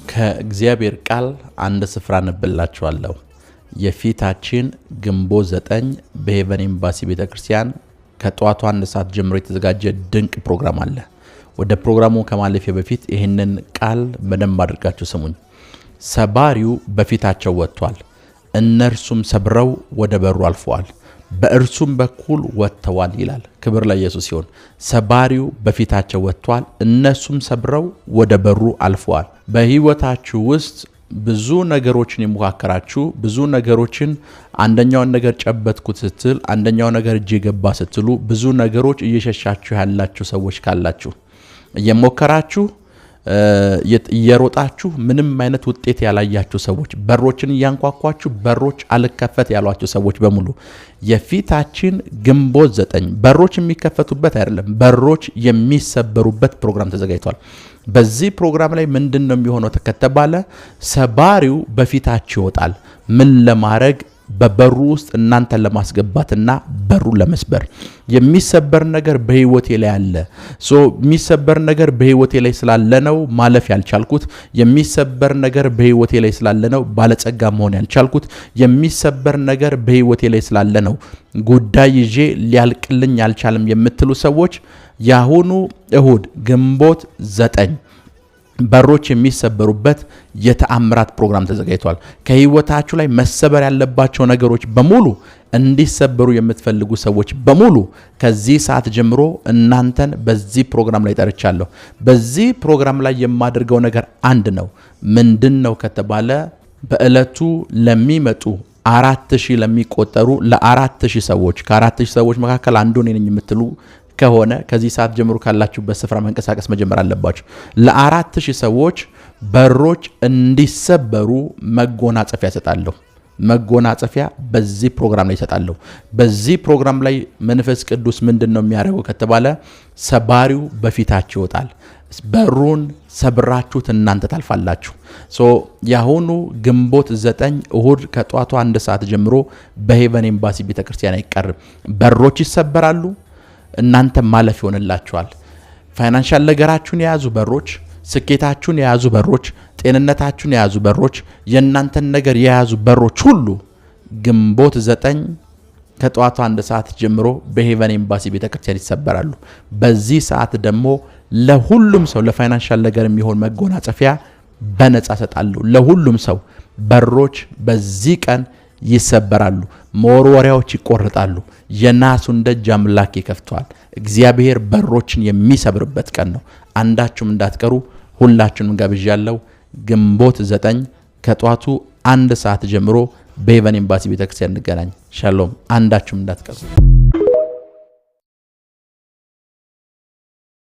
ከእግዚአብሔር ቃል አንድ ስፍራ አነብላችኋለሁ። የፊታችን ግንቦት 9 በሄቨን ኤምባሲ ቤተ ክርስቲያን ከጠዋቱ 1 ሰዓት ጀምሮ የተዘጋጀ ድንቅ ፕሮግራም አለ። ወደ ፕሮግራሙ ከማለፌ በፊት ይህንን ቃል በደንብ አድርጋችሁ ስሙኝ። ሰባሪው በፊታቸው ወጥቷል፣ እነርሱም ሰብረው ወደ በሩ አልፈዋል፣ በእርሱም በኩል ወጥተዋል ይላል። ክብር ለኢየሱስ ሲሆን ሰባሪው በፊታቸው ወጥቷል፣ እነሱም ሰብረው ወደ በሩ አልፈዋል። በሕይወታችሁ ውስጥ ብዙ ነገሮችን የሞካከራችሁ፣ ብዙ ነገሮችን አንደኛውን ነገር ጨበጥኩት ስትል አንደኛው ነገር እጅ የገባ ስትሉ ብዙ ነገሮች እየሸሻችሁ ያላችሁ ሰዎች ካላችሁ፣ እየሞከራችሁ እየሮጣችሁ ምንም አይነት ውጤት ያላያችሁ ሰዎች፣ በሮችን እያንኳኳችሁ በሮች አልከፈት ያሏችሁ ሰዎች በሙሉ የፊታችን ግንቦት 9 በሮች የሚከፈቱበት አይደለም፣ በሮች የሚሰበሩበት ፕሮግራም ተዘጋጅቷል። በዚህ ፕሮግራም ላይ ምንድን ነው የሚሆነው ከተባለ ሰባሪው በፊታችሁ ይወጣል። ምን ለማድረግ? በበሩ ውስጥ እናንተን ለማስገባትና በሩን ለመስበር። የሚሰበር ነገር በህይወቴ ላይ አለ። So የሚሰበር ነገር በህይወቴ ላይ ስላለ ነው ማለፍ ያልቻልኩት። የሚሰበር ነገር በህይወቴ ላይ ስላለ ነው ባለጸጋ መሆን ያልቻልኩት። የሚሰበር ነገር በህይወቴ ላይ ስላለ ነው ጉዳይ ይዤ ሊያልቅልኝ አልቻለም የምትሉ ሰዎች የአሁኑ እሁድ ግንቦት 9 በሮች የሚሰበሩበት የተአምራት ፕሮግራም ተዘጋጅቷል። ከህይወታችሁ ላይ መሰበር ያለባቸው ነገሮች በሙሉ እንዲሰበሩ የምትፈልጉ ሰዎች በሙሉ ከዚህ ሰዓት ጀምሮ እናንተን በዚህ ፕሮግራም ላይ ጠርቻለሁ። በዚህ ፕሮግራም ላይ የማደርገው ነገር አንድ ነው። ምንድን ነው ከተባለ በዕለቱ ለሚመጡ 4,000 ለሚቆጠሩ ለ4,000 ሰዎች፣ ከ4,000 ሰዎች መካከል አንዱ እኔ ነኝ የምትሉ ከሆነ ከዚህ ሰዓት ጀምሮ ካላችሁበት ስፍራ መንቀሳቀስ መጀመር አለባችሁ። ለ4,000 ሰዎች በሮች እንዲሰበሩ መጎናጸፊያ እሰጣለሁ። መጎናጸፊያ በዚህ ፕሮግራም ላይ እሰጣለሁ። በዚህ ፕሮግራም ላይ መንፈስ ቅዱስ ምንድን ነው የሚያደርገው ከተባለ ሰባሪው በፊታችሁ ይወጣል። በሩን ሰብራችሁት እናንተ ታልፋላችሁ። So የአሁኑ ግንቦት 9 እሁድ ከጧቱ 1 ሰዓት ጀምሮ በሄቨን ኤምባሲ ቤተክርስቲያን አይቀርም። በሮች ይሰበራሉ። እናንተ ማለፍ ይሆንላችኋል። Financial ነገራችሁን የያዙ በሮች፣ ስኬታችሁን የያዙ በሮች፣ ጤንነታችሁን የያዙ በሮች፣ የእናንተን ነገር የያዙ በሮች ሁሉ ግንቦት 9 ከጠዋቱ 1 ሰዓት ጀምሮ በሄቨን ኤምባሲ ቤተክርስቲያን ይሰበራሉ። በዚህ ሰዓት ደግሞ ለሁሉም ሰው ለ financial ነገር የሚሆን መጎናጸፊያ በነፃ እሰጣለሁ። ለሁሉም ሰው በሮች በዚህ ቀን ይሰበራሉ፣ መወርወሪያዎች ይቆረጣሉ። የናሱን ደጅ አምላክ ይከፍተዋል። እግዚአብሔር በሮችን የሚሰብርበት ቀን ነው። አንዳችሁም እንዳትቀሩ ሁላችሁንም ጋብዣለሁ። ግንቦት 9 ከጧቱ 1 ሰዓት ጀምሮ በሄቨን ኤምባሲ ቤተክርስቲያን እንገናኝ። ሻሎም። አንዳችሁም እንዳትቀሩ።